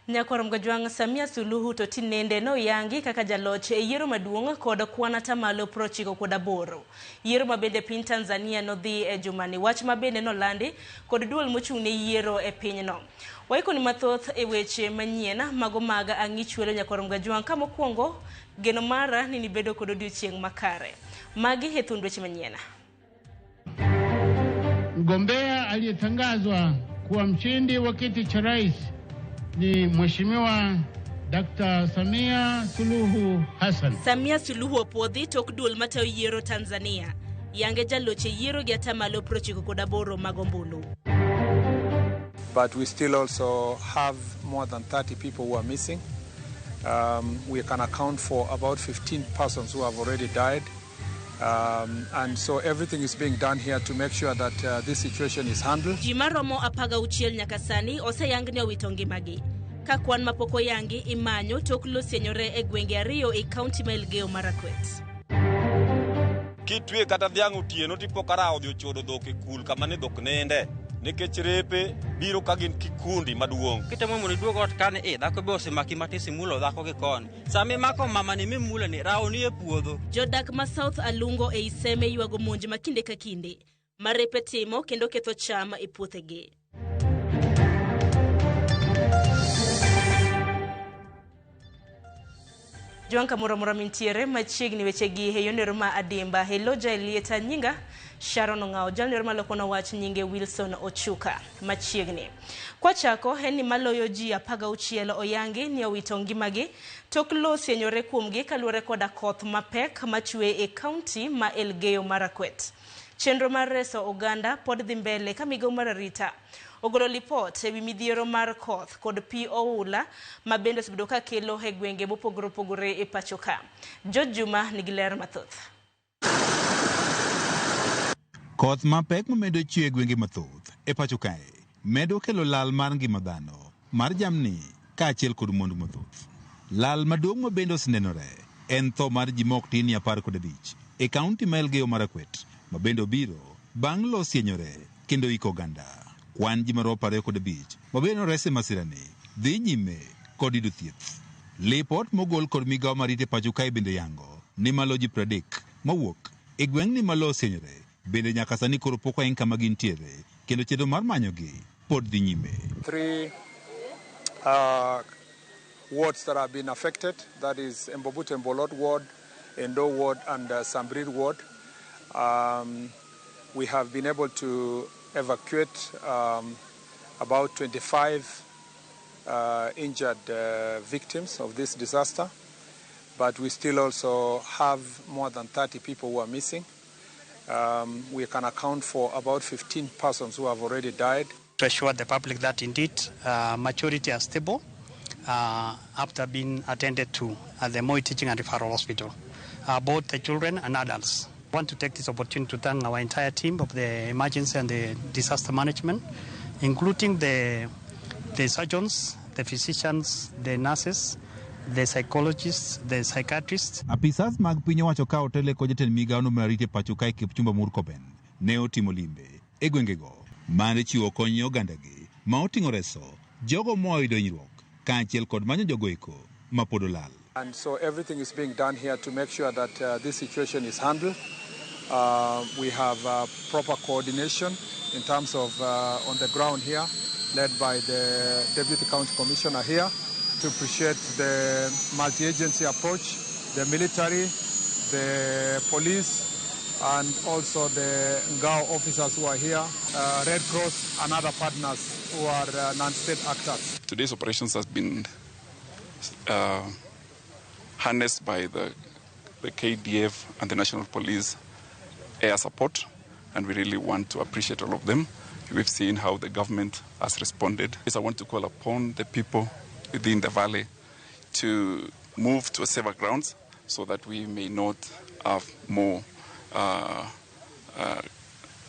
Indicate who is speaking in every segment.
Speaker 1: Nyakwar Mgajwang' Samia Suluhu to tinende noyangi kaka jaloch e yiero maduong' kod kwan atamalo 98. Yiero ma bende piny Tanzania nodhi e jumani. Wach ma bende nolandi kod duol mochung' ne yiero e pinyno. Waikoni mathoth e weche manyien mago mag ang'ichwelo Nyakwar Mgajwang' ka mokwongo geno mara ni nibedo kod odiochieng' makare. Magi e thund weche manyien.
Speaker 2: Mgombea aliyetangazwa kuwa mshindi wa kiti cha rais ni Mheshimiwa Dr. Samia Suluhu Hassan.
Speaker 1: Samia Suluhu opuodhi tok duol matayo yiero Tanzania. Yange jaloch e yiero gi atamalo 98 mag ombulu.
Speaker 3: But we still also have more than 30 people who are missing. We can account for about 15 persons who have already died. And so everything is being done here to make sure that this situation is handled.
Speaker 1: Ji maromo 16 nyaka sani oseyang ni owito ngimagi. Ka kwan mapok oyangi imanyo tok lo sienyore e gwenge 2 e kaunti ma Elgeyo Marakwet.
Speaker 4: Kitwe kata dhiang' otieno tipo ka rawo odhi ochodo dhok e kul kama ne dhok ninde. Nikech repe biro ka gin kikundi maduong'.
Speaker 5: Kitemo mondo iduog ot kani, dhako be osemaki matis imulo dhako gi koni. Sama imako mama ni mimulo ni, rawo ni e puodho.
Speaker 1: Jodak ma South Alungo ei Seme ywago monj ma kinde ka kinde ma repe timo kendo ketho cham e puothegi. Jwang' kamoro amora mintiere machiegni wechegi e yonero ma adimba. Hello Jaelieta nyinga Sharon Ong'awo, jalno maloko wach nyinge Wilson Ochuka machiegni. Kwachako en ni maloyo ji 16 oyangi ni owito ngimagi tok lo sienyore kuomgi kaluwore koda koth mapek machwe e kaunti ma Elgeyo Marakwet. Chenro mar reso oganda pod dhi mbele ka migawo mar arita ogolo lipot ewi midhiero mar koth kod pi oula ma bende osebedo ka kelo e gwenge mopogore opogore e pacho ka. George Juma nigi ler mathoth.
Speaker 6: Koth mapek mamedo chwe e gwenge mathoth e pacho kae medo kelo lal mar ngima dhano, mar jamni kaachiel kod mwandu mathoth. Lal maduong' ma bende osenenore en tho mar ji mok tin ni 15 e kaunti ma Elgeyo Marakwet ma bende obiro bang' lo sienyore kendo iko oganda. Kwan ji maromo 25 ma bende nores e masirani dhi nyime kod yudo thieth. Lipot mogol kod migawo mar rit e pacho kae bende yango ni malo ji 30 mowuok e gweng'ni ma lo osienyore bende nyaka sani koro pok oeng kama gintiere kendo chenro mar manyogi pod dhi nyime.
Speaker 3: 3 wards that have been affected, that is Embobut Embolot ward, Endo ward and Sambrir ward. We have been able to evacuate about 25 injured victims of this disaster, but we still also have more than 30 people who are missing. We can account for about 15 persons who have already died.
Speaker 7: To assure the public that indeed majority are stable after being attended to at the Moi Teaching and Referral Hospital, both the children and adults. I want to take this opportunity to thank our entire team of the emergency and the disaster management, including the surgeons, the physicians, the nurses, the psychologists, the psychiatrists.
Speaker 6: Apisas mag piny owacho ka otele kod jatend migawo no mar arita e pacho kae Kipchumba Murkomen ne otimo limbe e gwengego mar chiwo kony ne ogandagi ma oting'o reso jogo moa yudo hinyruok kaachiel kod manyo jogo eko ma pod olal.
Speaker 3: And so everything is being done here to make sure that this situation is handled. We have proper coordination in terms of on the ground here, led by the Deputy County Commissioner here, to appreciate the multi-agency approach, the military, the police, and also the Ngao officers who are here, Red Cross and other partners who are non-state actors.
Speaker 8: Today's operations has been harnessed by the KDF and the National Police air support, and we really want to appreciate all of them. We've seen how the government has responded. I want to call upon the people within the valley to move to safer grounds so that we may not have more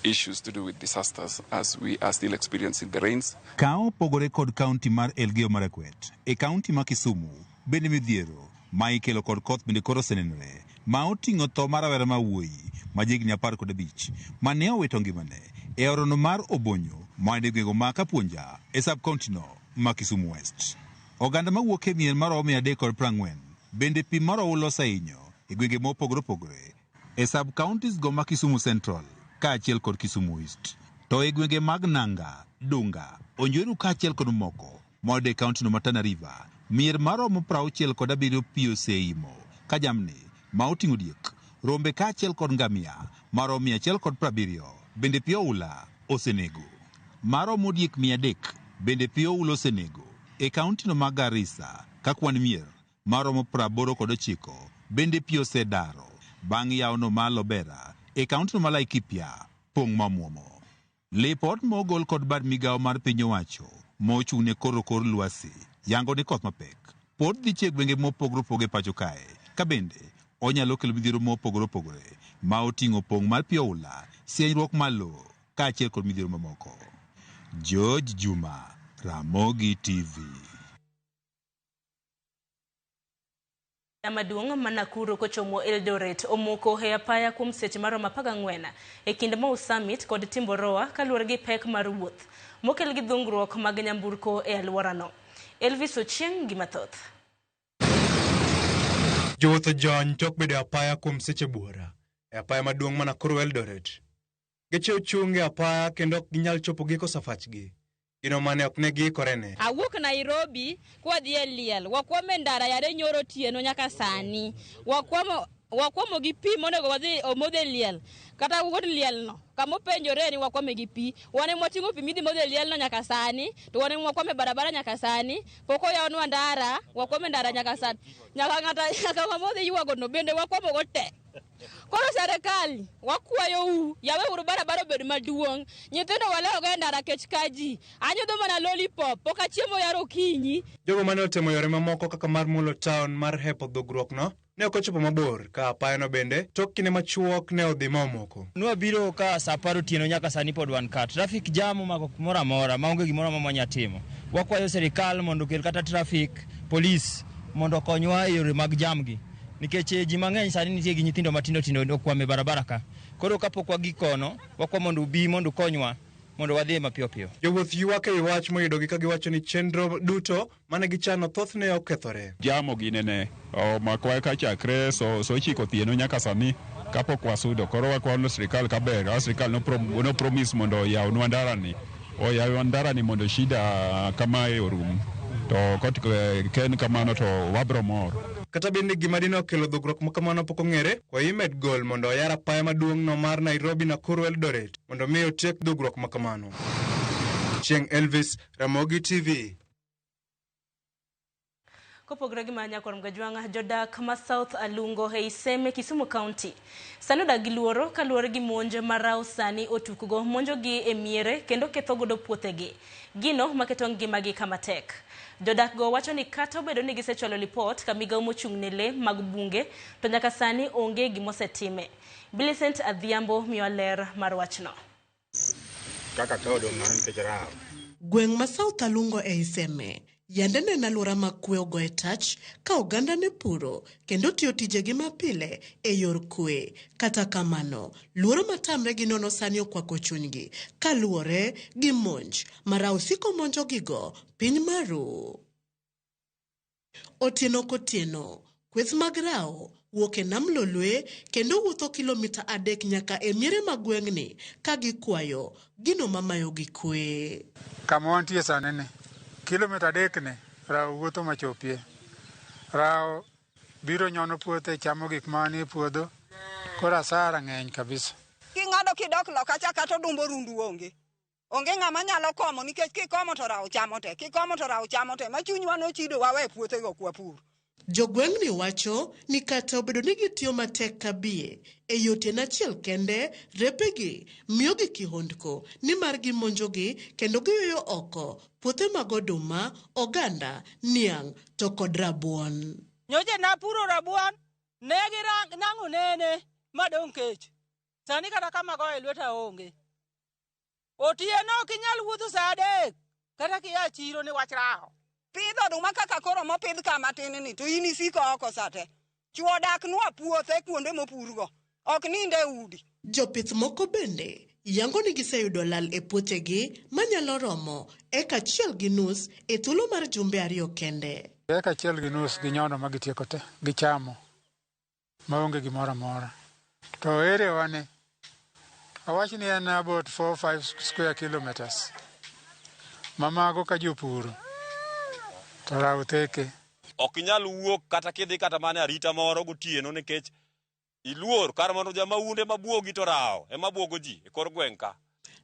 Speaker 8: issues to do with disasters as we are still experiencing the rains.
Speaker 6: Ka opogore kod kaunti mar Elgeyo Marakwet, e kaunti ma Kisumu bende midhiero ma ikelo kod koth bende koro osenenore ma oting'o tho mar rawera ma wuoyi ma jahigni 15 ma ne owito ngimane e orono mar Obonyo ma e gwenge ma Kapuonja e sub-county no ma Kisumu West. Oganda mawuok e mier maromo 340 bende pi mar oula osehinyo e gwenge mopogore opogore e sub counties go ma Kisumu Central kaachiel kod Kisumu East. To e gwenge mag Nanga, Dunga, Onjweru kaachiel kod moko moyudo e kaunti no ma Tana River, mier maromo 67 pi oseimo ka jamni ma oting'o diek, rombe kaachiel kod ngamia maromo 170 bende pi oula osenego. Maromo diek 300 bende pi oula osenego e kaunti no ma Garissa ka kwan mier maromo 89 bende pi osedaro bang' yawono ma Lobera e kaunti no ma Laikipia pong' mamuomo. Lipot mogol kod bad migawo mar piny owacho mochung' ne koro kor lwasi yango ni koth mapek pod dhi chie gwenge mopogore opogore e pacho kae ka bende onyalo kelo midhiero mopogore opogore ma oting'o pong' mar pi oula, sienyruok mar lowo kaachiel kod midhiero mamoko. George Juma, Ramogi TV.
Speaker 1: Maduong' ma Nakuru kochomo Eldoret omoko e apaya kuom seche maromo 14 e kind Mau Summit kod Timboroa kaluwore gi pek mar wuoth mokel gi dhungruok mag nyamburko e alworano. Elvis Ochieng' gi mathoth.
Speaker 9: Jowuoth ojony tok bedo e apaya kuom seche buora e apaya maduong' ma Nakuru Eldoret. Geche ochung' e apaya kendo ok ginyal chopo giko safachgi. Gino mane ok ne giikorene.
Speaker 10: Awuok Nairobi kwadhi e liel, wakwamo e ndara yare nyoro otieno nyaka sani. Wakwamo gi pi monego wadhi omodh e liel. Kata wuon liel no, kama openjore ni wakwame gi pi. Wan ema wating'o pi midhi modho e liel no nyaka sani, to wan ema wakwamo e barabara nyaka sani. Pok oyawnwa ndara, wakwamo e ndara nyaka sani. Nyaka ng'ata nyaka ng'ama odhi ywago no bende wakwamo go te. Koro serikal wakwayou, yaweuru barabara obed maduong'. Nyithindo walewogo e ndara kech ka ji. Anyodho mana lollipop, pok achiemo yar okinyi.
Speaker 9: Jogo mane otemo yore mamoko kaka mar mulo taon mar hepo dhugruokno ne ok ochopo mabor ka apayano bende tok kinde machuok ne odhi ma omoko.
Speaker 5: Nwabiro ka saa 10 otieno nyaka sani pod wan ka. Traffic jam omako kumoro amora maonge gimoro amora mwanya timo. Wakwayo serikal mondo okel kata traffic police mondo okonywa e yore mag jam gi. Nikech ji mang'eny sani nitie gi nyithindo matindo tindo okwamo e barabara ka. Koro kapok wagik kono, wakwa mondo ubi mondo ukonywa mondo wadhi mapiyo piyo.
Speaker 9: Jowuoth ywak ewi wach moyudogi ka giwacho ni chenro duto mane gichano thothne okethore.
Speaker 8: Jam oginene omakwa ka chakre so 9 otieno nyaka sani kapok wasudo. Koro wakwayo sirikal kaber, a sirikal no promise mondo oyawnwa ndarani. Oyaw ndarani mondo shida kamae orum. To kot ken kamano to wabro mor.
Speaker 9: Kata bende gima dine okelo dhugruok ma kamano pok ong'ere, kwayo imed gol mondo oyar apaya maduong' no mar Nairobi Nakuru Eldoret mondo mi otiek dhugruok ma kamano. Chieng' Elvis, Ramogi TV.
Speaker 1: Kopogore gi manya kod Mgajwang'a, jodak ma South Alungo ei Seme, Kisumu County sani odak gi luoro kaluwore gi monj ma rawo sani otukgo monjogi e miere kendo ketho godo puothegi, gino maketo ngimagi kama tek. Jodak go wacho ni kata obedo ni gisechwalo lipot ka migawo mochung' ne lee mag bunge, to nyaka sani onge gimosetime. Millicent Adhiambo miyo ler mar wachno.
Speaker 11: Kaka ka odong' nono nikech rawo.
Speaker 12: Gweng' ma South Alungo ei Seme yande ne en alwora ma kwe ogoye tach ka oganda ne puro kendo tiyo tijegi mapile e yor kwe. Kata kamano, luoro matamre gi nono sani okwako chunygi kaluwore gi monj ma rawo siko monjogigo piny maru. Otieno kotieno, kweth mag rawo wuok e nam Lolwe kendo wuotho kilomita 3 nyaka e miere mag gweng'ni ka gikwayo gino mamayogi kwe.
Speaker 3: Kama wantie sani ni, kilomita 3 ni, rawo wuotho machopie. Rawo biro nyono puothe, chamo gik manie puodho, koro asara ng'eny kabisa.
Speaker 13: King'ado kidok loka cha kata odumbo rundu onge. Onge ng'ama nyalo komo nikech kikomo to rawo chamo te, kikomo to rawo chamo te, ma chunywa nochido wawe puothego ok wapur.
Speaker 12: Jogweng'ni wacho ni kata obedo ni gitiyo matek kabie e yo otieno achiel kende, repegi miyogi kihondko nimar gimonjogi kendo giyueyo oko puothe mag oduma, oganda, niang' to kod rabuon.
Speaker 14: Nyocha napuro rabuon, ne girang'o nene madong' kech. Sani kata kama goyo lweta onge. Otieno ok inyal wuotho saa 3 kata kia chiro ni wach rawo.
Speaker 13: Pidho oduma kaka koro mopidh kama tin ni to in isiko oko sate. Chwo dak nwa puothe kuonde mopurgo, ok ninde udi.
Speaker 12: Jopith moko bende yango ni giseyudo lal e puothegi manyalo romo eka 1.5 e thuolo mar jumbe 2 kende.
Speaker 3: Eka 1.5 gi nyono ma gitieko te, gichamo maonge gimoro amora. To area wani, awach ni en about 4-5 square kilometers. Mamago ka jopuro to rawo theke.
Speaker 4: Ok inyal wuok kata kidhi kata mana arita moro gotieno nikech iluor kar mondo jamaunde mabuogi to rawo ema buogo ji e kor gweng' ka.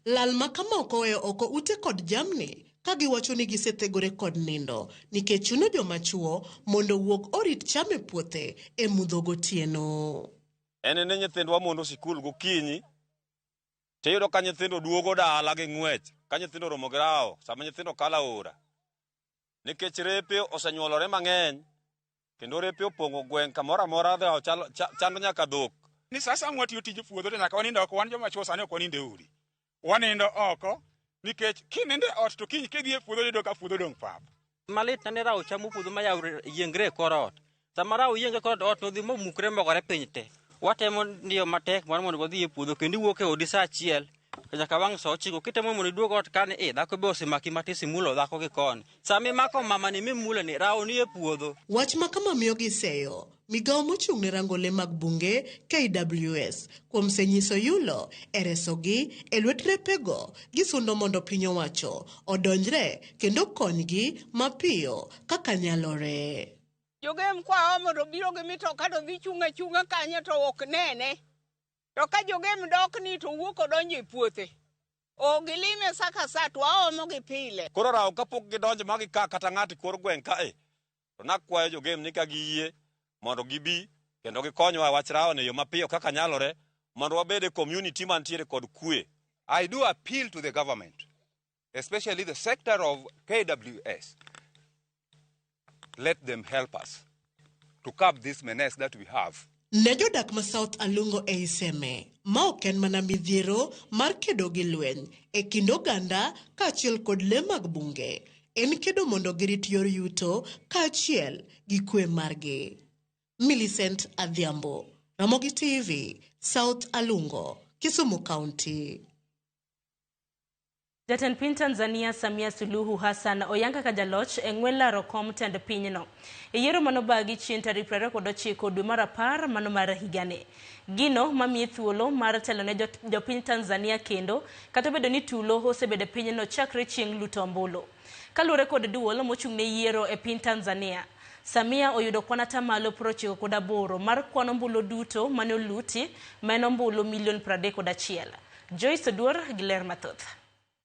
Speaker 12: Lal ma kama ok oweyo oko ute kod jamni ka giwacho ni gisethegore kod nindo nikech chuno joma chuo mondo owuog orit cham e puothe e mudho gotieno.
Speaker 4: En ni nyithindwa mondo sikul gokinyi tiyudo ka nyithindo duogo dala gi ng'wech ka nyithindo romo gi rawo sama nyithindo kalo aora nikech repe osenyuolore mang'eny kendo repe opong'o gweng' kamoro amora rawo chando nyaka dhok.
Speaker 11: Ni sasa mwatiyo tij puodho to nyaka wanind oko, wan joma chuo sani ok wanind e udi. Wanindo oko nikech kinindo e ot to kiny kidhi e puodho iyudo ka puodho dong' pap.
Speaker 15: Malit ne rawo chamo puodho ma yaw yiengre e kor ot. Sama rawo yiengre e kor ot to dhi momukre mogore piny te. Watemo ndiyo matek mar mondo wadhi e puodho kendo iwuok e odi saa 1 nyaka wang' saa 9 kitemo mondo iduog ot kani dhako be osemaki matis imulo dhako gi koni. Sama imako mamani mimulo ni rawo ni e puodho.
Speaker 12: Wach ma kama miyo giseyo migawo mochung' ne rango le mag bunge KWS kuom senyiso yulo e resogi e lwet repego gisundo mondo piny owacho odonjre kendo konygi mapiyo kaka nyalore.
Speaker 16: Jogem kwa omo to biro gi mitoka to dhi chung' achung'a kanyo to ok nene. To ka jogem dok ni to wuok odonjo e puothe. O gilime sa ka sa to waomo gi pile.
Speaker 4: Koro rawo kapok gidonjo ma gika kata ng'ato e kor gweng' kae to nakwayo jogem ni ka giyie mondo gibi kendo gikonywa wach rawo e yo mapiyo kaka nyalore mondo wabed e community mantiere kod kwe.
Speaker 17: I do appeal to the government, especially the sector of KWS. Let them help us to curb this menace that we have.
Speaker 12: Ne jodak ma South Alungo ei Seme, ma ok en mana midhiero mar kedo gi lweny e kind oganda kaachiel kod le mag bunge, en kedo mondo girit yor yuto kaachiel gi kwe margi. Millicent Adhiambo, Ramogi TV, South Alungo, Kisumu County.
Speaker 1: Jatend piny Tanzania Samia Suluhu Hassan oyang kaka jaloch e ng'we laro kom tend pinyno. E yiero manobagi chieng' tarik 29 dwe mar 10 mano mar higani. Gino mamiye thuolo mar telo ne jopiny Tanzania kendo kata obedo ni tulo osebedo e pinyno chakre chieng' luto ombulu. Kaluwore kod duol mochung' ne yiero e piny Tanzania, Samia oyudo kwan atamalo 98 mar kwan ombulu duto mane oluti ma en ombulu milion 31. Joyce Oduor gi ler mathoth.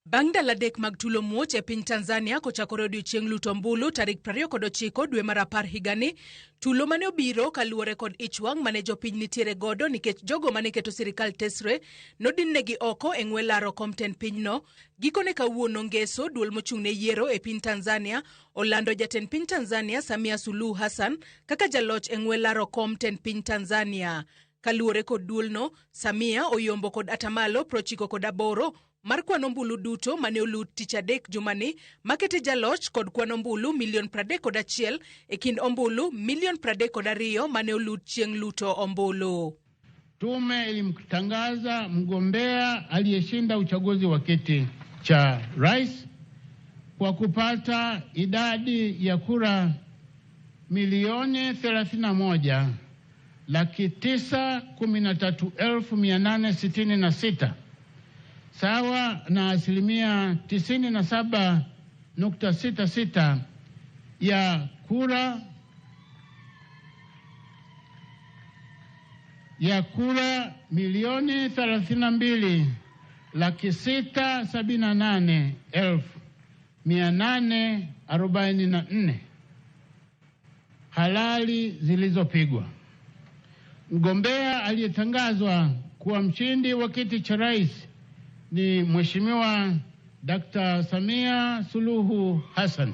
Speaker 18: Bang' ndalo 3 mag tulo muoch e piny Tanzania kochakore odiochieng' luto ombulu tarik 29 dwe mar 10 higani, tulo mane obiro kaluwore kod ich wang' mane jopiny nitiere godo nikech jogo mane keto sirikal tesre nodinnegi oko e ng'we laro kom tend pinyno. Gikone kawuono ngeso duol mochung' ne yiero e piny Tanzania olando jatend piny Tanzania Samia Suluhu Hassan kaka jaloch e ng'we laro kom tend piny Tanzania. Kaluwore kod duolno, Samia oyombo kod atamalo 98 mar kwan ombulu duto mane olut tich adek jumani makete jaloch kod kwan ombulu milion 31 e kind ombulu milion 32 mane olut chieng' luto ombulu.
Speaker 2: Tume ilimtangaza mgombea aliyeshinda uchaguzi wa kiti cha rais kwa kupata idadi ya kura milioni 31,913,866 sawa na asilimia 97.66 ya kura milioni 32,678,844 halali zilizopigwa. Mgombea aliyetangazwa kuwa mshindi wa kiti cha rais ni Mheshimiwa Dr. Samia Suluhu Hassan.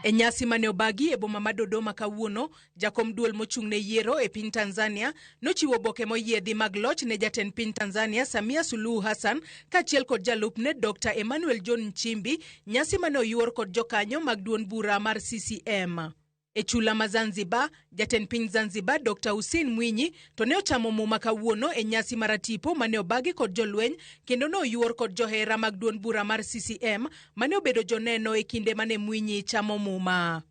Speaker 18: E nyasi mane obagi e boma ma Dodoma kawuono, jakom duol mochung' ne yiero e piny Tanzania nochiwo oboke moyiedhi mag loch ne jatend piny Tanzania Samia Suluhu Hassan kaachiel kod jalupne Dr. Emmanuel John Nchimbi, nyasi mane oyuor kod jokanyo mag duond bura mar CCM. E chula ma Zanzibar, jatend piny Zanzibar Dr. Hussein Mwinyi to ne ochamo muma kawuono e nyasi mar tipo mane obagi kod jolweny kendo ne oyuor kod johera mag duond bura mar CCM mane obedo joneno e kinde mane Mwinyi chamo muma.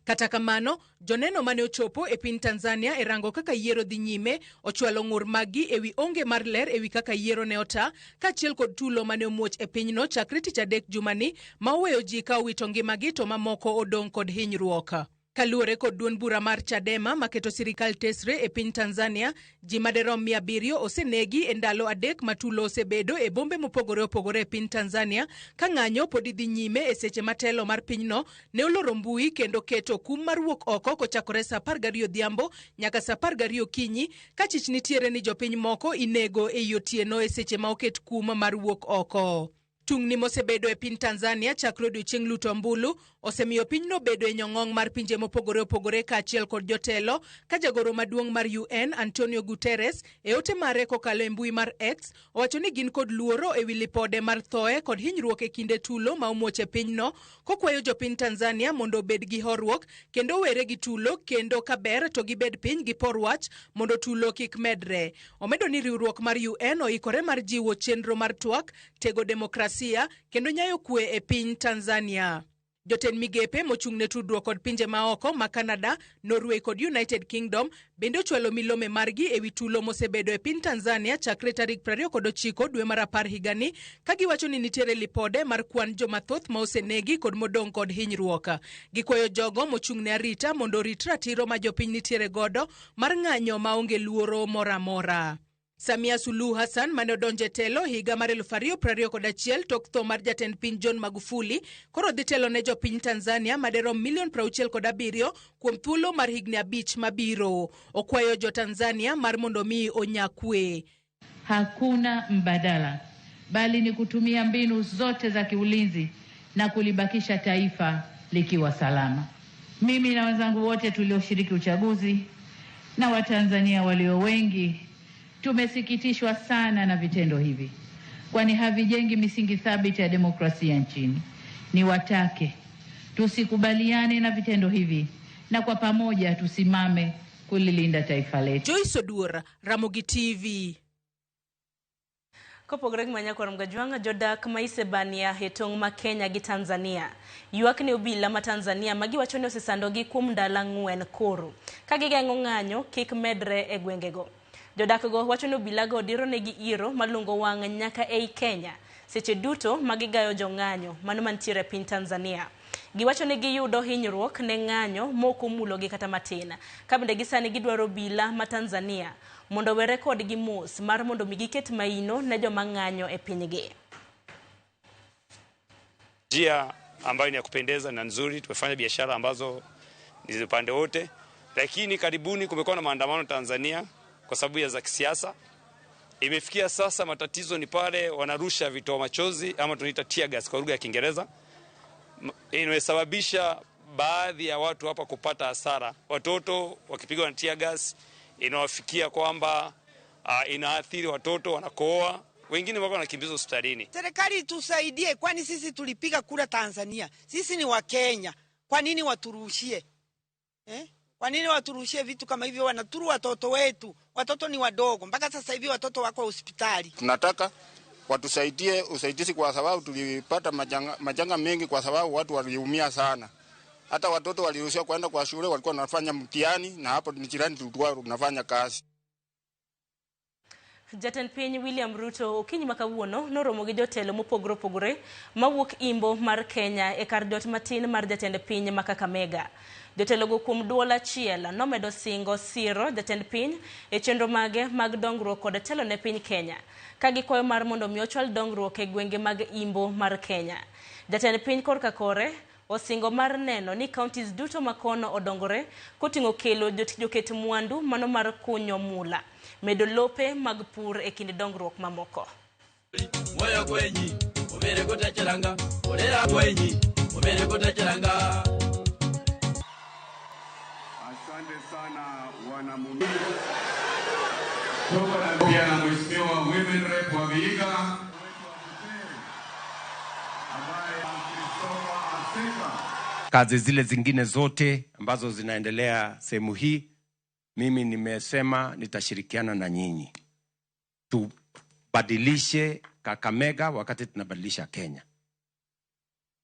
Speaker 18: Kata kamano, joneno mane ochopo e piny Tanzania e rango kaka yiero dhi nyime ochwalo ng'ur maggi ewi onge mar ler ewi kaka yiero ne ota kaachiel kod tulo mane omuoch e pinyno chakre tich adek jumani ma oweyo ji ka owito ngimagi to mamoko odong' kod hinyruok. Kaluwore kod duond bura mar Chadema maketo sirikal tesre e piny Tanzania, ji maderom 700 osenegi e ndalo 3 ma tulo osebedo e bombe mopogore opogore e piny Tanzania ka ng'anyo podi dhi nyime e seche ma telo mar pinyno ne oloro mbui kendo keto kum mar wuok oko kochakore saa 12 odhiambo nyaka saa 12 okinyi ka chich nitiere ni jopiny moko inego ei otieno e seche ma oket kum mar wuok oko. Tungni mosebedo e piny Tanzania chakre odiochieng' luto ombulu osemiyo pinyno bedo e nyong'ong' mar pinje mopogore opogore kaachiel kod jotelo ka jagoro maduong' mar UN Antonio Guterres e ote mare kokalo e mbui mar X owacho ni gin kod luoro ewi lipode mar thoe kod hinyruok e kinde tulo ma omuoch e pinyno kokwayo jopiny Tanzania mondo obed gi horuok kendo owere gi tulo kendo kaber to gibed piny gi por wach mondo tulo kik medre. Omedo ni riwruok mar UN oikore mar jiwo chenro mar twak, tego demokrasia kendo nyayo kwe e piny Tanzania. Jotend migepe mochung' ne tudruok kod pinje maoko ma Canada, Norway kod United Kingdom bende ochwalo milome margi ewi tulo mosebedo e piny Tanzania chakre tarik 29 dwe mar 10 higani ka giwacho ni nitiere lipode mar kwan jomathoth ma osenegi kod modong' kod hinyruok. Gikwayo jogo mochung' ne arita mondo orit ratiro ma jopiny nitiere godo mar ng'anyo maonge luoro moro amora. Samia Suluhu Hassan mane odonjo e telo higa mar 2021 tok tho mar jatend piny John Magufuli koro dhi telo ne jopiny Tanzania maderom milion 67 kuom thuolo mar higni 5 mabiro. Okwayo jo Tanzania mar mondo mi onya kwe.
Speaker 19: Hakuna mbadala, bali ni kutumia mbinu zote za kiulinzi na kulibakisha taifa likiwa salama. Mimi na wenzangu wote tulioshiriki uchaguzi na Watanzania walio wengi tumesikitishwa sana na vitendo hivi, kwani havijengi misingi thabiti ya demokrasia nchini. Niwatake tusikubaliane na vitendo hivi na kwa pamoja tusimame kulilinda taifa letu.
Speaker 18: Joyce Oduor, Ramogi TV.
Speaker 1: Kopogore gi Manyakwa Mgajwang'a, jodak ma Isebania e tong' ma Kenya gi Tanzania ywak ne obila ma Tanzania ma giwacho ni osesandogi kuom ndalo 4 koro ka gigeng'o ng'anyo kik medre e gwengego. Jodak go wacho ni obilago dironegi iro malungo wang' nyaka ei Kenya seche duto ma gigayo jong'anyo mano mantiere e piny Tanzania. Giwacho ni giyudo hinyruok ne ng'anyo mok omulogi kata matin. Ka bende gisani gidwaro obila ma Tanzania mondo owere kodgi mos mar mondo mi giket maino ne joma ng'anyo e pinygi.
Speaker 20: Njia ambayo ni ya kupendeza na nzuri, tumefanya biashara ambazo ni upande wote, lakini karibuni kumekuwa na maandamano Tanzania kwa sababu ya za kisiasa. Imefikia sasa matatizo ni pale wanarusha vitoa machozi ama tunaita tear gas kwa lugha ya Kiingereza. Inasababisha baadhi ya watu hapa kupata hasara. Watoto wakipigwa na tear gas inawafikia kwamba inaathiri watoto, wanakoa, wengine wako wanakimbizwa hospitalini.
Speaker 21: Serikali tusaidie, kwani sisi tulipiga kura Tanzania. Sisi ni wa Kenya. Kwa nini waturushie? Kwa nini waturushie vitu kama hivyo? Wanaturu watoto wetu. Watoto ni wadogo. Mpaka sasa hivi watoto wako hospitali.
Speaker 22: Tunataka watusaidie usaidizi kwa sababu tulipata majanga mengi, kwa sababu watu waliumia sana. Hata watoto waliruhusiwa kwenda kwa shule, walikuwa wanafanya mtihani na hapo ni jirani tulikuwa tunafanya kazi.
Speaker 1: Jatend piny William Ruto okinyi ma kawuono noromo gi jotelo mopogore opogore mawuok imbo mar Kenya e kar jot matin mar jatend piny ma Kakamega. Jotelogo kuom duol achiel nomedo singo siro jatend piny e chenro mage mag dongruok kod telo ne piny Kenya ka gikwayo mar mondo mi ochwal dongruok e gwenge mag imbo mar Kenya. Jatend piny korka kore osingo mar neno ni counties duto makono odongore koting'o kelo joket mwandu mano mar kunyo mula, medo lope mag pur e kind dongruok mamoko.
Speaker 23: Moyo kwenyi, omere kotacharanga, orera kwenyi, omere kotacharanga.
Speaker 24: Asante sana wana Mungu. Tuko pia na Mheshimiwa Women Rep wa Vihiga ambaye Christopher Aseka.
Speaker 5: Kazi zile zingine zote ambazo zinaendelea sehemu hii, mimi nimesema nitashirikiana na nyinyi tubadilishe Kakamega wakati tunabadilisha Kenya.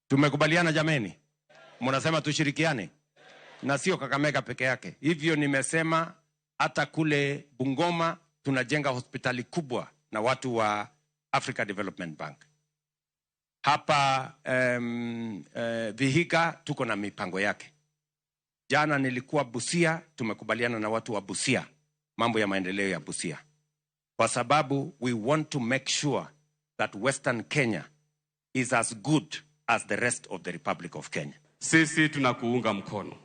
Speaker 5: Tumekubaliana jameni? Mnasema tushirikiane, na sio Kakamega peke yake. Hivyo nimesema hata kule Bungoma tunajenga hospitali kubwa na watu wa Africa Development Bank. Hapa Vihiga tuko na mipango yake. Jana nilikuwa Busia, tumekubaliana na watu wa Busia mambo ya maendeleo ya Busia, kwa sababu we want to make sure that Western Kenya is as good as the rest of the Republic of Kenya.
Speaker 24: Sisi tunakuunga mkono.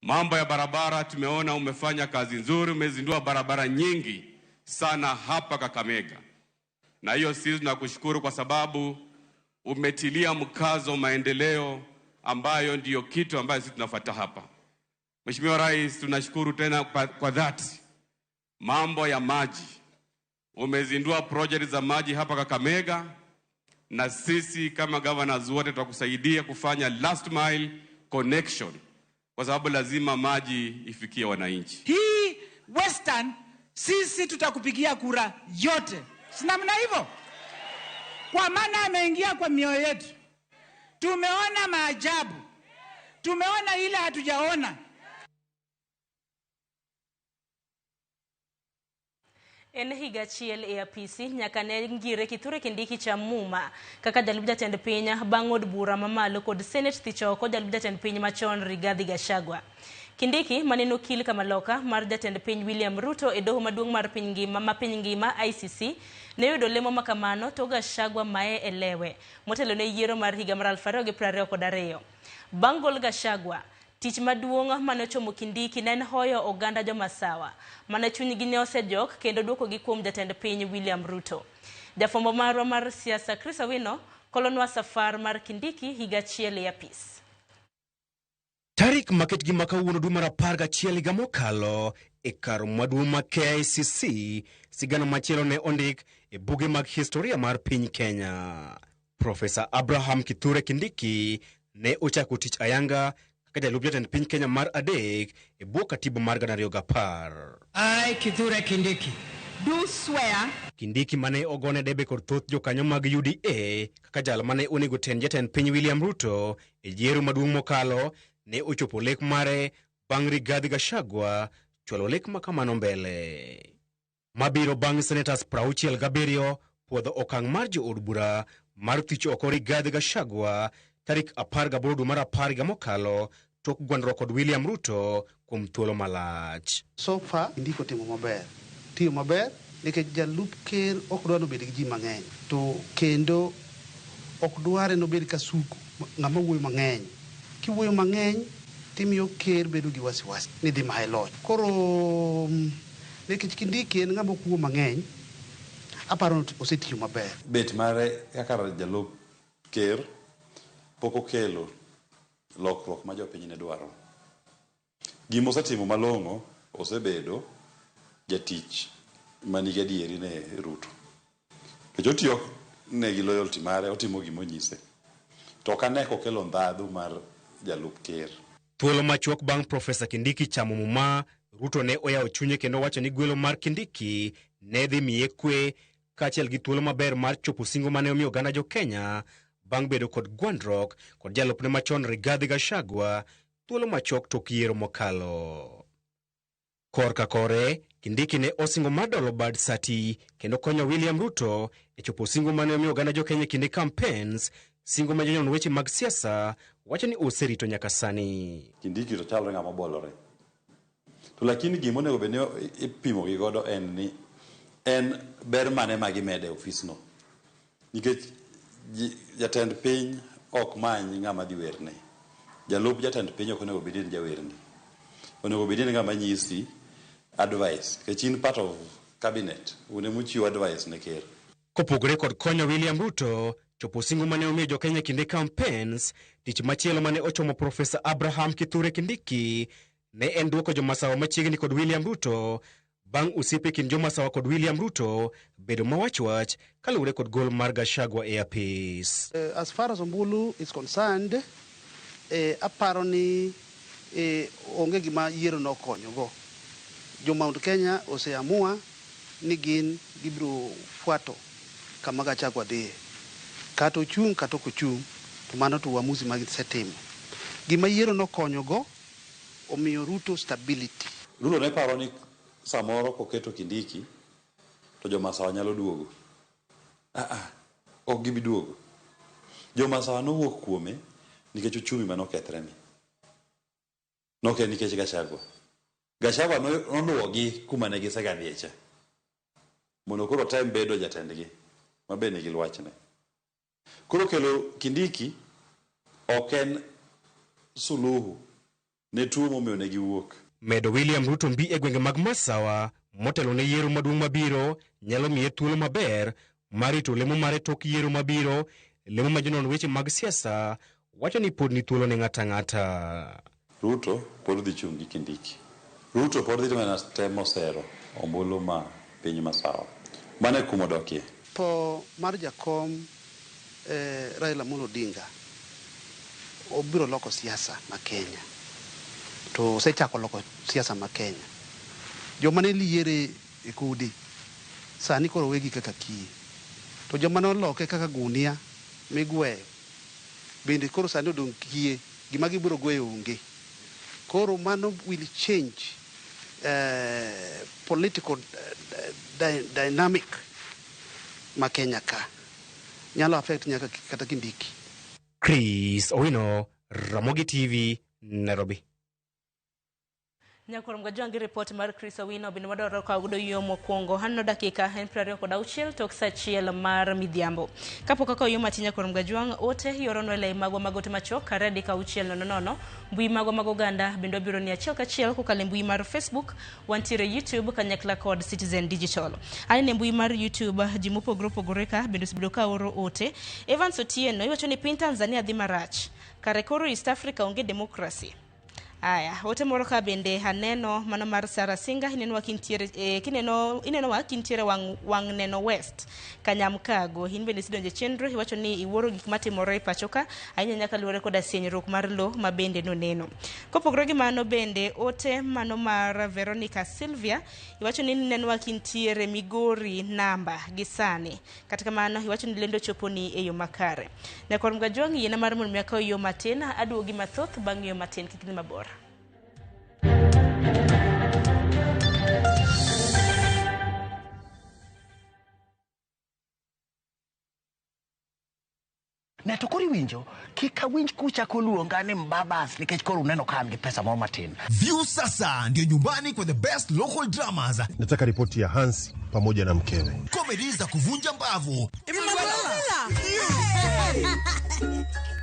Speaker 24: Mambo ya barabara tumeona umefanya kazi nzuri, umezindua barabara nyingi sana hapa Kakamega, na hiyo sisi tunakushukuru kwa sababu umetilia mkazo maendeleo ambayo ndiyo kitu ambayo sisi tunafuata hapa. Mheshimiwa Rais, tunashukuru tena kwa dhati. Mambo ya maji, umezindua project za maji hapa Kakamega, na sisi kama governors wote tutakusaidia kufanya last mile connection, kwa sababu lazima maji ifikie wananchi.
Speaker 6: Hii Western sisi tutakupigia kura yote, si namna hivyo? Kwa maana ameingia kwa mioyo yetu. Tumeona maajabu, tumeona ile hatujaona.
Speaker 1: En higa achiel e apisi nyaka ne ngire Kithure Kindiki cha muma kaka jalup jatend piny bang' od bura mamalo kod Senate thich oko jalup jatend piny machon Rigathi Gachagua. Kindiki mane okil kamaloka mar jatend piny William Ruto e doho maduong' mar piny ngima ma piny ngima ICC ne oyudo lemo makamano to Gachagua mae e lewe motelo ne yiero mar higa mar 2022. Bang' gol Gachagua, tich maduong' mane ochomo Kindiki ne en hoyo oganda jomasawa mane chunygi ne osejok kendo duokogi kuom jatend piny William Ruto. Jafwambo marwa mar siasa Chris Awino kolonwa safar mar Kindiki higa achiel e apis.
Speaker 7: Tarik maketgi ma kawuono dwe mar 11 higa mokalo e kar maduong' ma KICC, sigana machielo ne ondik e buge mag historia mar piny Kenya. Profesa Abraham Kithure Kindiki ne ochako tich ayanga kaka jalup jatend piny Kenya mar adek e bwo katiba mar 2010.
Speaker 6: I, Kithure Kindiki, do swear.
Speaker 7: Kindiki mane ogone debe kod thoth jokanyo mag UDA kaka jal mane onego tend jatend piny William Ruto e yiero maduong' mokalo ne ochopo lek mare bang' Rigathi Gachagua chwalo lek makamano mbele. Mabiro bang' senators 67 puodho okang' mar jood bura mar thich oko Rigathi Gachagua tarik 18 dwe mar 10 higa mokalo tok gwandruok kod William Ruto kuom thuolo malach.
Speaker 10: So far Kindiki otimo maber, tiyo maber nikech jalup ker ok dwa nobed gi ji mang'eny, to kendo ok dware nobed kasuku ng'ama wuoyo mang'eny. Kiwuoyo mang'eny timiyo ker bedo gi wasiwasi ni dhi maye loch. Koro nikech Kindiki en ng'ama ok wuo mang'eny, aparo ni osetiyo maber.
Speaker 25: Bet mare kaka jalup ker pok okelo lokruok ma jopiny ne dwaro. Gima osetimo malong'o osebedo jatich manigi adieri ne Ruto. Nikech otiyo ne gi loyalty mare, otimo gima onyise. To ok ane kokelo ndhadhu mar jalup ker.
Speaker 7: Thuolo machuok bang' Profesa Kindiki chamo muma, Ruto ne oyawo chunye kendo wacho ni gwelo mar Kindiki ne dhi miye kwe kaachiel gi thuolo maber mar chopo singo mane omiyo oganda jo Kenya bang' bedo kod gwandruok kod jalupne machon Rigathi Gachagua thuolo machuok tok yiero mokalo. Korka kore, Kindiki ne osingo mar dolo bad sati kendo konyo William Ruto e chopo singo mane omiyo oganda jo Kenya e kinde campaigns, singo ma jonyon weche mag siasa wacho ni oserito nyaka sani.
Speaker 25: Kindiki to chalre ng'ama obolore. To lakini gima onego bed ni ipimo gi godo en ni en ber mane ma gimede e ofisno. Nikech jatend piny ok many ng'ama dhi werne. Jalup jatend piny ok onego bed ni jawerni. Onego bed ni ng'ama nyisi advice. Nikech in part of cabinet, un ema uchiwo advice ne ker.
Speaker 7: Kopogore kod konyo William Ruto chopo singo mane omiyo jo Kenya kinde campaigns, tich machielo mane ochomo Profesa Abraham Kithure Kindiki ne en duoko jomasawa machiegni kod William Ruto bang' osiepe kind jomasawa kod William Ruto bedo mawach-wach kaluwore kod gol mar Gachagua e apis.
Speaker 10: As far as Ombulu is concerned, Aparo ni onge gima yiero nokonyogo. Jo Mount Kenya oseamua ni gin gibiro fuato kama Gachagua dhiye. Kata ochung' kata ok ochung', to mano to uamuzi ma gisetimo. Gima yiero nokonyogo omiyo Ruto stability.
Speaker 25: Ruto ne paro ni samoro koketo Kindiki to jo Masawa nyalo duogo. Ok gibi duogo. Jo Masawa nowuok kuome nikech uchumi manokethre ni. Nok en nikech Gachagua. Gachagua noluwogi kuma ne gisegadhiye cha. Mondo koro otem bedo jatendgi ma be nigi lwachne. Koro kelo Kindiki ok en suluhu ne tuo momiyo ne giwuok.
Speaker 7: Medo William Ruto mbi e gwenge mag Masawa motelo ne yiero maduong' mabiro nyalo miye thuolo maber mar rito lemo mare tok yiero mabiro, lemo ma jonon weche mag siasa wacho ni pod ni thuolo ne ng'ato ang'ata.
Speaker 25: Ruto pod dhi chung' gi Kindiki. Ruto pod dhi mana temo sero ombulu ma piny Masawa. Mano e kuma odokie.
Speaker 10: Tho mar jakom Raila Amolo Odinga obiro loko siasa ma Kenya. To osechako loko siasa ma Kenya. Joma ne liere e kode sani koro wegi kaka kiye. To joma noloke kaka gunia migweyo bende koro sani odong' kiye, gima gibiro gweyo onge. Koro mano will change political dynamic ma Kenya ka. Nyalo affect nyaka kata Kindiki.
Speaker 7: Chris Owino, Ramogi TV, Nairobi.
Speaker 1: Nyakurom Gajwang' gi ripot mar Chris Owino bende wadwaro kawo godo yo mokwongo. Aneno dakika en 26 tok sa 1 mar midhiambo. Kapok akawo yo matin Nyakurom Gajwang', ote ioronwa e lai magwa mag ote machuok 2 3 6 0 0, mbui magwa mag oganda bende wabiro ni achiel kachiel kokalo e mbui mar Facebook, wantiere YouTube kanyakla kod Citizen Digital. Aneno e mbui mar YouTube ji mopogore opogore ka bende osebedo ka oro ote. Evans Otieno iwacho ni piny Tanzania dhi marach. Kare koro East Africa onge demokrasi. Aya, ote moro ka bende aneno mano mar Sarah Singa, ineno kintiere kineno ineno wa kintiere wang wang neno West Kanyamkago. In bende isedonjo e chenro iwacho ni iwuoro gik matimore e pacho ka ahinya nyaka luwore koda sienyruok mar lo ma bende noneno. Kopogore gi mano bende ote mano mar Veronica Sylvia iwacho ni ineno kintiere Migori namba gi sani. Kata kamano iwacho ni lendo choponi e yo makare. Nyakwar Mgajwang' yiena mar mondo mi akaw yo matin aduogi mathoth bang' yo matin kik idhi mabor.
Speaker 3: Ne to koro iwinjo, kik awinj kuchako luonga ni mbabas nikech koro uneno ka an gi pesa moro matin.
Speaker 8: Viusasa ndio nyumbani kwa the best local dramas.
Speaker 9: Nataka ripoti ya Hans pamoja na mkewe.
Speaker 8: Comedy za kuvunja mbavu,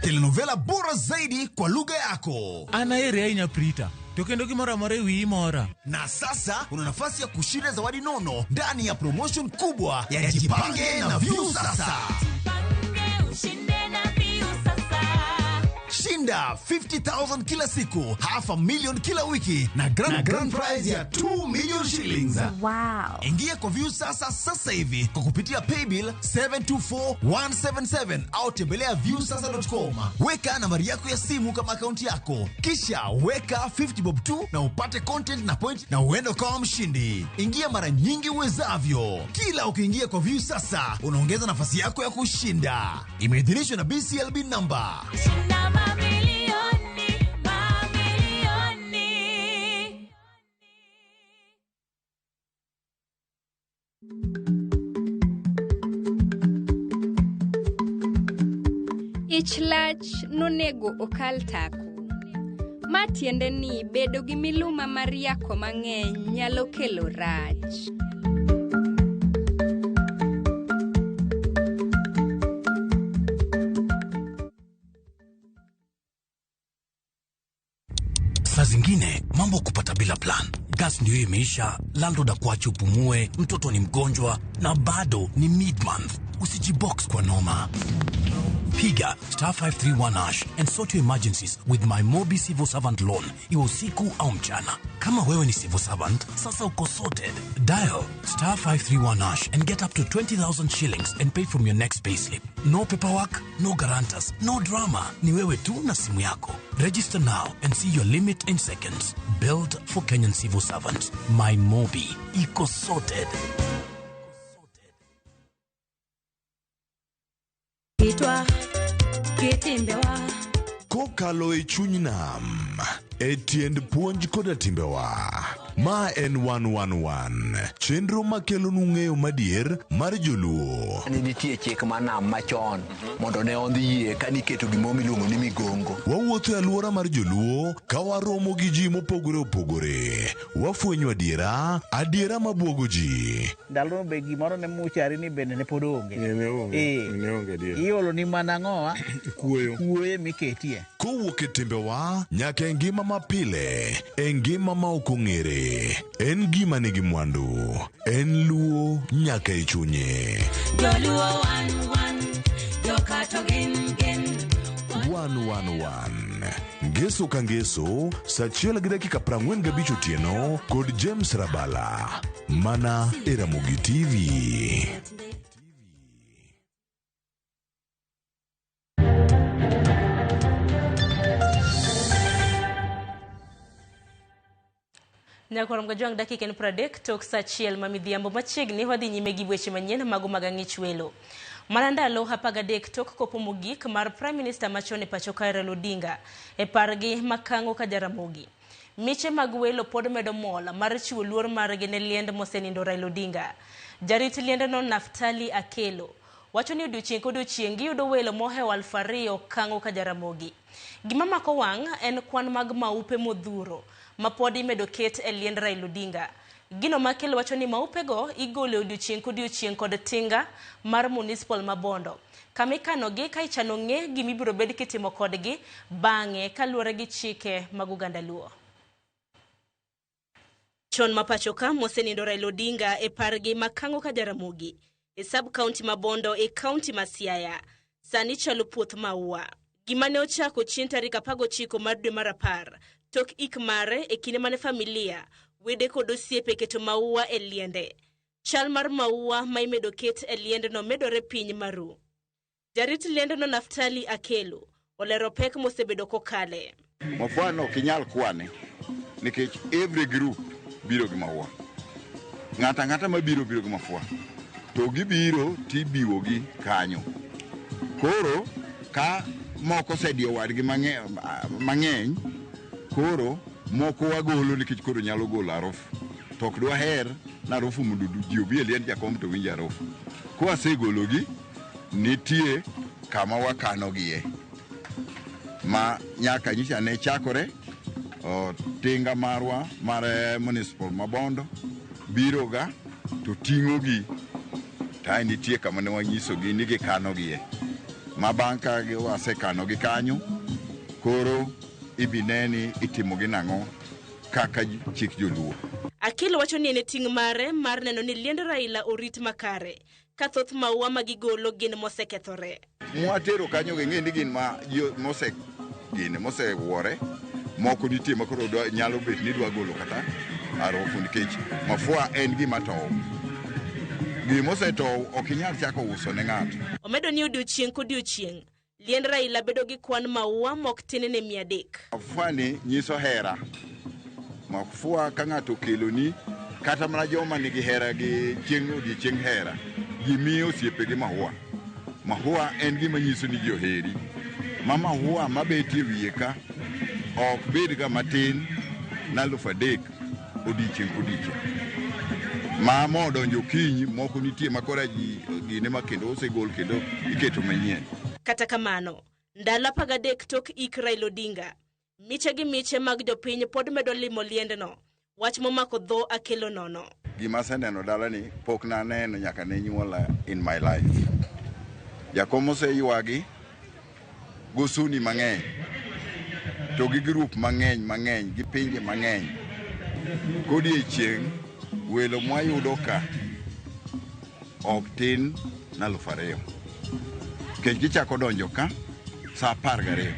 Speaker 8: telenovela bora zaidi kwa lugha yako.
Speaker 13: An aheri ahinya Prita, to kendo gimoro amora e wiyi mora.
Speaker 8: Na sasa una nafasi ya kushinda zawadi nono ndani ya promotion kubwa ya Jipange na Viusasa. Shinda 50,000 kila siku, half a million kila wiki na grand prize ya 2 million shillings.
Speaker 14: Wow.
Speaker 8: Ingia kwa Viusasa sasa hivi kwa kupitia paybill 724177 au tembelea viusasa.com. Weka nambari yako ya simu kama akaunti yako, kisha weka 50 bob tu na upate content na point na uende ukawa mshindi. Ingia mara nyingi uwezavyo. Kila ukiingia kwa Viusasa unaongeza nafasi yako ya kushinda. Imeidhinishwa na BCLB number.
Speaker 14: Shinda mamilioni, mamilioni.
Speaker 26: Ich lach nonego okal tako. Ma tiende ni bedo gi miluma mar yako mang'eny nyalo kelo rach.
Speaker 27: Saa zingine mambo kupata bila plan. Gas ndio imeisha, landlord akuache upumue, mtoto ni mgonjwa na bado ni mid month. Usijibox kwa noma. Piga star 531 hash and sort your emergencies with my Mobi Civil Servant Loan, iwe usiku au mchana. Kama wewe ni civil servant, sasa uko sorted. Dial star 531 hash and get up to 20,000 shillings and pay from your next payslip. No paperwork, no guarantors, no drama. Ni wewe tu na simu yako. Register now and see your limit in seconds. Built for Kenyan civil servants. My Mobi. Iko sorted.
Speaker 14: Kitwa kitimbewa
Speaker 2: Kokalo e chuny nam, e tiend puonj koda timbewa. Ma en 111, chenro makelonu ng'eyo madier mar joluo.
Speaker 4: Ne nitie chik mar nam machon mondo ne ondhi yie ka niketo gimoro miluongo ni migongo.
Speaker 2: Wawuotho e alwora mar joluo ka waromo gi ji mopogore opogore. Wafwenyo adiera, adiera mabuogo ji.
Speaker 11: Ndalono be gimoro ne muchari ni bende ne pod onge. Iolo ni mana ang'owa?
Speaker 2: Kuoyo.
Speaker 11: Kuoyo miketie.
Speaker 2: Kowuok e timbewa nyaka e ngima mapile, e ngima ma ok ong'ere. En gima nigi mwandu, en luo nyaka e chunye.
Speaker 14: Joluo wan wan jokato gin gin
Speaker 2: 111 Ngeso ka ngeso, saa 1:45 otieno kod James Rabala, mana e Ramogi TV.
Speaker 1: Nyakwar Mgajwang' dakika en 30 tok saa 1 ma midhiambo machiegni wadhi nyime gi weche manyien mago mag ang'ich welo. Mana ndalo 13 tok kopo mogik mar Prime Minister machon e pacho kae Raila Odinga e pargi makang'o ka Jaramogi. Miche mag welo pod medo mol mar chiwo luor margi ne liend mosenindo Raila Odinga. Jarit liendno Naftali Akelo wacho ni odiochieng' kodiochieng' giyudo welo mohewo 2,000 kang'o ka Jaramogi. Gima mako wang' en kwan mag maupe modhuro ma pod imedo ket e liend Raila Odinga. Gino makelo wacho ni maupego igolo odiochieng' kodiochieng' kod tinga mar municipal ma Bondo. Kama ikanogi ka ichano ng'e gima ibiro bed kitimo kodgi bang'e kaluwore gi chike mag oganda Luo. Chon ma pacho ka mosenindo Raila Odinga e pargi makang'o ka Jaramogi e sub county ma Bondo e county ma Siaya sani chalo puoth maua. Gima ne ochako chien tarik 19 mar dwe mar 10 tok ik mare e kinde mane familia, wede kod osiepe keto maua e liende. Chal mar maua ma imedo ket e liendno medore piny maru. Jarit liendno Naftali Akelo olero pek mosebedo kokale.
Speaker 12: Mafua ok inyal kwane nikech every group biro gi maua. Ng'ato ang'ata mabiro biro gi mafua. To gibiro tibiwogi kanyo. Koro ka moko osediyo wadgi mang'eny, koro moko wagolo nikech koro nyalo golo harufu. To ok dwaher na harufu mondo ji obi e liend jakom to winj harufu. Kwasegologi, nitie kama wakanogie ma nyaka nyicha ne chakore tinga marwa mar municipal ma Bondo biroga to ting'ogi to nitie kama ne wanyisogi ni gikanogie ma bang' ka wasekanogi kanyo koro ibine ni itimogi nang'o kaka chik joluo.
Speaker 1: Akelo wacho ni en e ting' mare mar neno ni liend Raila orit makare ka thoth maua ma gigolo gin mosekethore.
Speaker 12: Mwatero kanyo ging'e ni gin ma mosewuore moko nitie ma koro nyalo bet ni dwa golo kata harufu nikech mafua en gima tow. Gimosetow ok inyal chako uso ne ng'ato.
Speaker 1: Omedo ni odiochieng' kodiochieng' liend Raila bedo gi kwan maua mok tin ne 300.
Speaker 12: Mafua ni nyiso hera. Mafua ka ng'ato okeloni kata mana joma nigi hera gi chieng' odiochieng' hera, ji miyo osiepegi maua. Maua en gima nyiso ni ji oheri. Ma maua mabetie wiye ka ok bed ga matin na 3,000 odiochieng' kodiochieng'. Ma modonjo okinyi moko nitie ma koro ji gine ma kendo osegol kendo iketo manyien.
Speaker 1: Kata kamano, ndalo 13 tok ik Raila Odinga, miche gi miche mag jopiny pod medo limo liendno. Wach momako dho Akelo nono.
Speaker 12: Gima aseneno dalani pok naneno nyaka ne nyuola in my life. Jakom oseywagi gosuni mang'eny to gi group mang'eny mang'eny gi pinje mang'eny. Kodiechieng' welo mwayudo ka ok tin na 2,000. Nikech gichako donjo ka sa 12.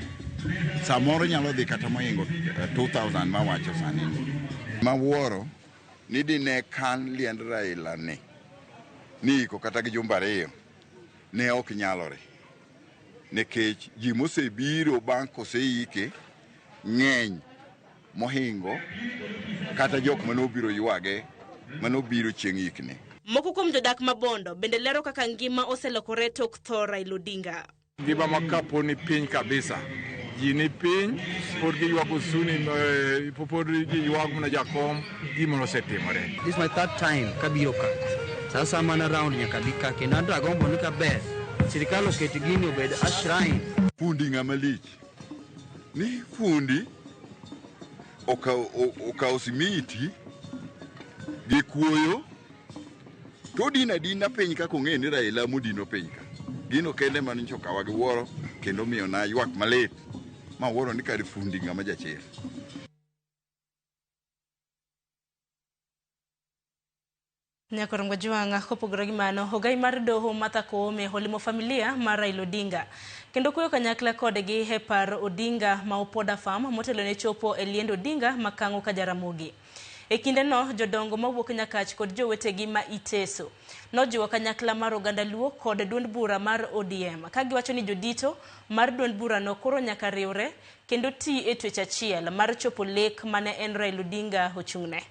Speaker 12: Samoro nyalo dhi kata mohingo 2000 mawacho sani ni. Mawuoro ni dine kan liend Raila ni iko kata gi jumbe 2 ne ok nyalore. Nikech ji mosebiro bang' koseike ng'eny mohingo kata jok manobiro ywage manobiro chieng' ikne.
Speaker 1: Moko kuom jodak ma Bondo bende lero kaka ngima oselokore tok tho Raila Odinga.
Speaker 15: Ngima ma kapo ni piny kabisa. Ji ni piny, pod giywago suni, pod giywago mana jakom, gima nosetimore.
Speaker 16: This is my third time kabiro ka. Sasa mana round nyaka bi ka kendo an to agombo ni kaber. Sirikal oket gini obed a shrine.
Speaker 12: Fundi ng'ama lich. Ni fundi okawo simiti gi kuoyo to dino adina piny kaka ong'e ni Raila modino piny ka. Gino kende mane nyocha okawa gi wuoro kendo miyo na ywak malit ma wuoro ni kare fundi ng'ama jachir.
Speaker 1: Nyakorongo Jwang' kopogore gi mano, ogai mar doho Martha Koome olimo familia mar Raila Odinga kendo kuyo kanyakla kodgi e par Odinga ma Opoda Farm motelo ne chopo e liend Odinga ma Kang'o ka Jaramogi. E kindeno, jodongo mawuok Nyakach kod jowetegi ma Iteso nojiwo kanyakla mar oganda Luo kod duond bura mar ODM ka giwacho ni jodito mar duond burano koro nyaka riwre kendo ti e twech achiel mar chopo lek mane en Raila Odinga ochung'ne.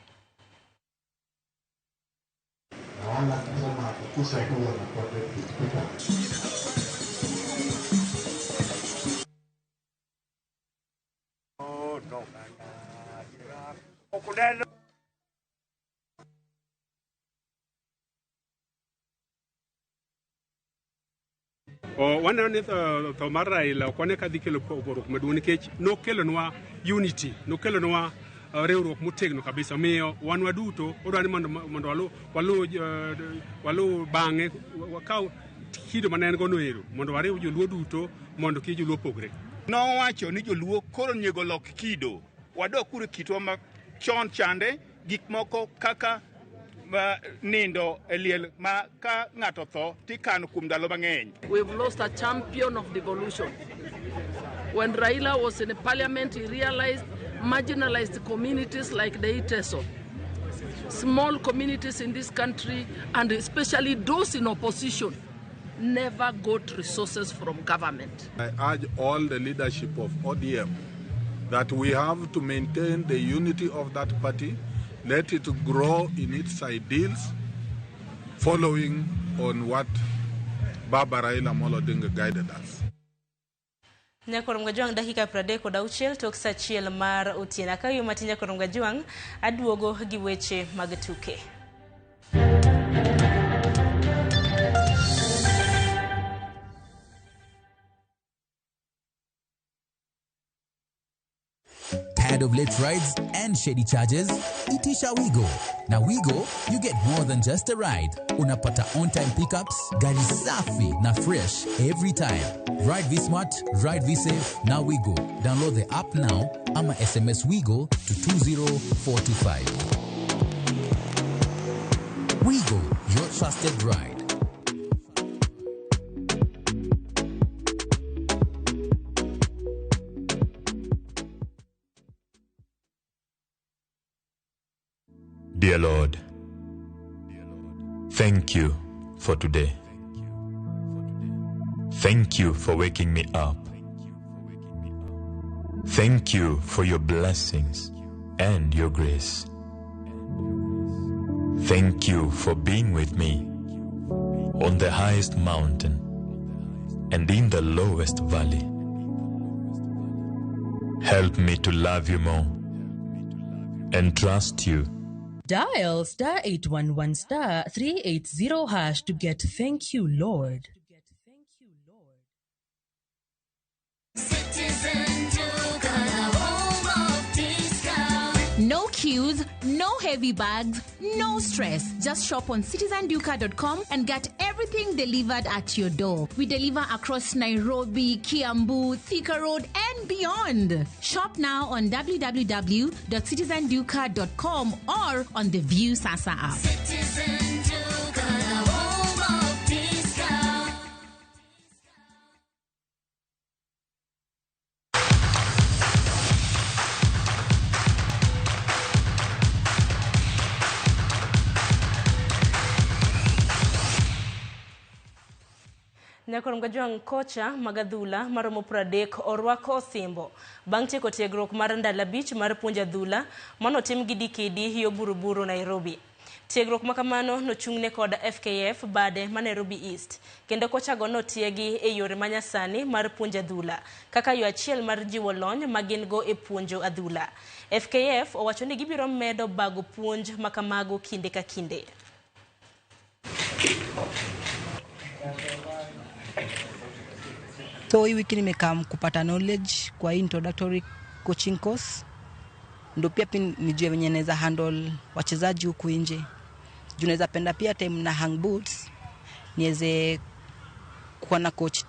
Speaker 17: Waneno ni tho mar Raila ok wane ka dhi kelo pogruok maduong' nikech nokelonwa unity, nokelonwa riwruok motegno kabisa. Omiyo wan waduto odwa ni mondo waluw bang'e, wakaw kido mane en go no ero mondo wariw joluo duto mondo kik joluo pogre.
Speaker 18: Nowacho ni joluo koro onego lok kido, wadok uru kitwa machon chande, gik moko kaka nindo e liel ma ka ng'ato tho tikano kuom ndalo mang'eny.
Speaker 19: We've lost a champion of devolution. When Raila was in parliament, he realized marginalized communities like the Iteso, small communities in this country, and especially those in opposition, never got resources from government.
Speaker 15: I urge all the leadership of ODM that we have to maintain the unity of that party, let it grow in its ideals, following on what Baba Raila Amolo Odinga guided us.
Speaker 1: Nyakorongo Jwang' dakika 36 tok saa 1 mar otieno. Ka yo matin Nyakorongo Jwang' aduogo gi weche mag tuke.
Speaker 20: Tired of late rides and shady charges? Itisha Wigo. Now Wigo, you get more than just a ride. Unapata on-time pickups, gari safi na fresh every time. Ride V-Smart, ride V-Safe, now Wigo. Download the app now ama SMS Wigo to 20425. Wigo, your trusted ride.
Speaker 21: Dear Lord, thank you for today. Thank you for waking me up. Thank you for your blessings and your grace. Thank you for being with me on the highest mountain and in the lowest valley. Help me to love you more and trust you.
Speaker 22: Dial star 811 star 380 hash to get thank you, Lord.
Speaker 23: No queues, no heavy bags, no stress. Just shop on citizenduka.com and get everything delivered at your door. We deliver across Nairobi, Kiambu, Thika Road, and beyond. Shop now on www.citizenduka.com or on the View Sasa app.
Speaker 14: Citizen Duka, the home of discount.
Speaker 1: Nyakorom Kajwang' kocha mag adhula maromo 30 orwako osimbo bang' tieko tiegruok mar ndalo 5 mar puonjo adhula manotim gi DKD yo Buruburu Nairobi. Tiegruok makamano nochung'ne kod FKF bade ma Nairobi East kendo kochago notiegi e yore manyasani mar puonjo adhula kaka yo achiel mar jiwo lony ma gin go e puonjo adhula. FKF owacho ni gibiro medo bago puonj makamago kinde ka kinde.
Speaker 3: So hii wiki nimekam kupata knowledge kwa hii introductory coaching course, ndo pia nijue venye naweza handle wachezaji huku nje. Juu naweza penda pia time na hang boots niweze kuwa na coach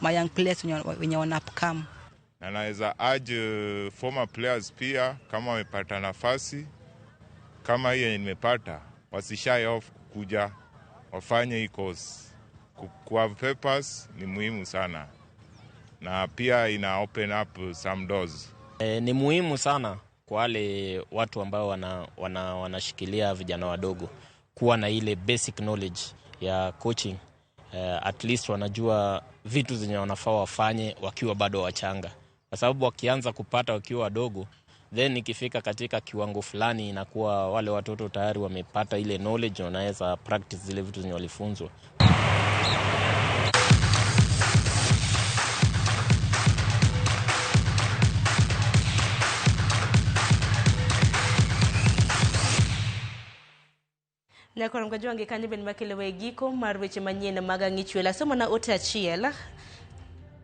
Speaker 3: my young players wenye wana upcome.
Speaker 5: Na naweza urge former players pia kama wamepata nafasi kama hii yenye nimepata, wasishy off kuja wafanye hii course. Kwa papers ni muhimu sana, na pia ina open up some doors.
Speaker 6: Ni muhimu sana kwa wale watu ambao wanashikilia vijana wadogo kuwa na ile basic knowledge ya coaching. At least wanajua vitu zenye wanafaa wafanye wakiwa bado wachanga, kwa sababu wakianza kupata wakiwa wadogo, then ikifika katika kiwango fulani inakuwa wale watoto tayari wamepata ile knowledge, wanaweza practice zile vitu zenye walifunzwa.
Speaker 1: Nyakorom Kajwang' kanyo bende makelo e giko mar weche manyien mag Ang'ichwel. Asomo na ote achiel.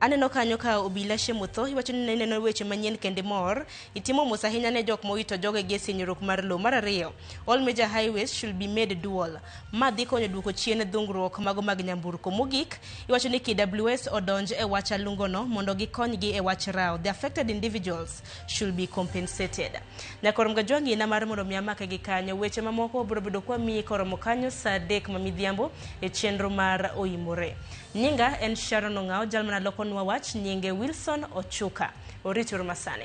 Speaker 1: Aneno kanyo ka obila Shemotho iwacho ni ineno weche manyien kendo mor. Itimo mos ahinya ne jok mowito jogegi e sinyruok mar lowo. Mar ariyo, all major highways should be made dual. Ma dhi konyo duoko chien dhungruok mago mag nyamburko. Mogik, iwacho ni KWS odonj e wach alungono mondo gikonygi e wach rawo. The affected individuals should be compensated. Nyakorom Kajwang' ina mar mondo mi amake gi kanyo. Weche mamoko biro bedo kwa miyi koromo kanyo saa 3 ma midhiambo e chenro mar Oimore. Nyinga en Sharon Ong'ao, jal mana loko nwa wach nyinge Wilson Ochuka. Orituru masani.